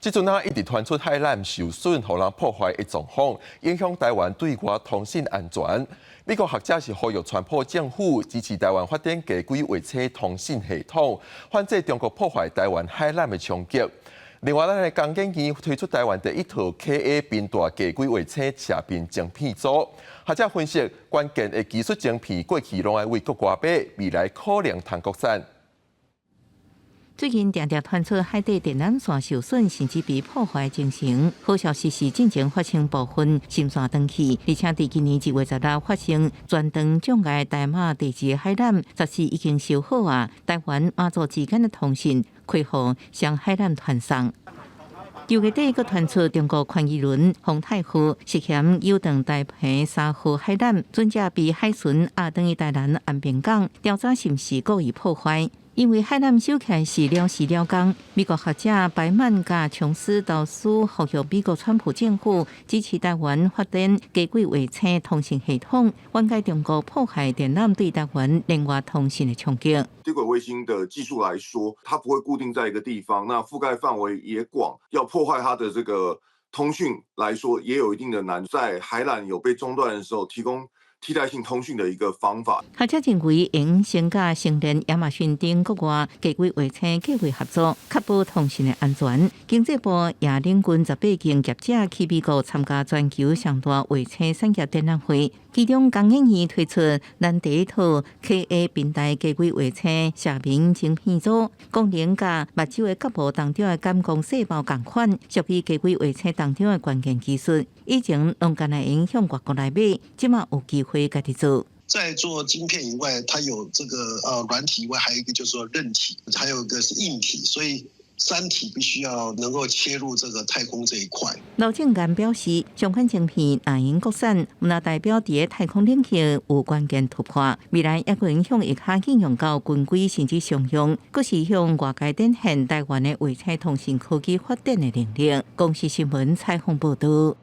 這陣啊，一直傳出海纜受損，予人破壞的狀況，影響台灣對外通信安全。美國學者是呼籲川普政府支持台灣發展低軌衛星通信系統，反制中國破壞台灣海纜的衝擊。另外，咱的工研院推出台灣第一套 KA 頻帶低軌衛星射頻晶片組。學者分析，關鍵的技術晶片過去攏愛對國外買，未來可能通國產。最近定定傳出海底電纜線受損，甚至被破壞情形。好消息是，進前發生部分芯線斷去，而且佇今年1月16發生全長障礙台馬地址海纜，十四已經修好啊。台灣馬祖之間的通訊恢復雙海纜傳送。舊月底，閣傳出中國寬魚輪風泰號涉嫌誘斷台澎3號海纜，準則被海巡押轉去台南安平港，調查是毋是故意破壞。因為海纜修起來是了時了工，美國學者白曼佮瓊斯導師呼籲美國川普政府支持台灣發展低軌衛星通信系統，緩解中國破壞電纜對台灣聯外通信的衝擊。低軌衛星的技術來說，它不會固定在一個地方，那覆蓋範圍也廣，要破壞它的這個通訊來說，也有一定的難。在海纜有被中斷的時候，提供替代性通訊的一個方法。學者認為，應先佮星鏈、亞馬遜等國外低軌衛星計劃合作，確保通訊的安全。經濟部也領軍18間業者去美國參加全球上大衛星產業展覽會，其中工研院推出咱第一套 KA 頻帶低軌衛星射頻晶片組，功能佮目睭的角膜當中的感光細胞仝款，屬於低軌衛星當中的關鍵技術。以前攏干焦會用向外國來買，這馬有機會家己做。在做晶片以外，它有這個軟體以外，還有一個就是說韌體，還有一個是硬體，所以三體必須要能夠切入這個太空這一塊。劉正元表示，相關晶片若用國產，毋但代表佇太空領域有關鍵突破，未來猶閣會向會較應用到軍規甚至商用，閣是向外界展現台灣的衛星通信科技發展的能力。公視新聞採訪報導。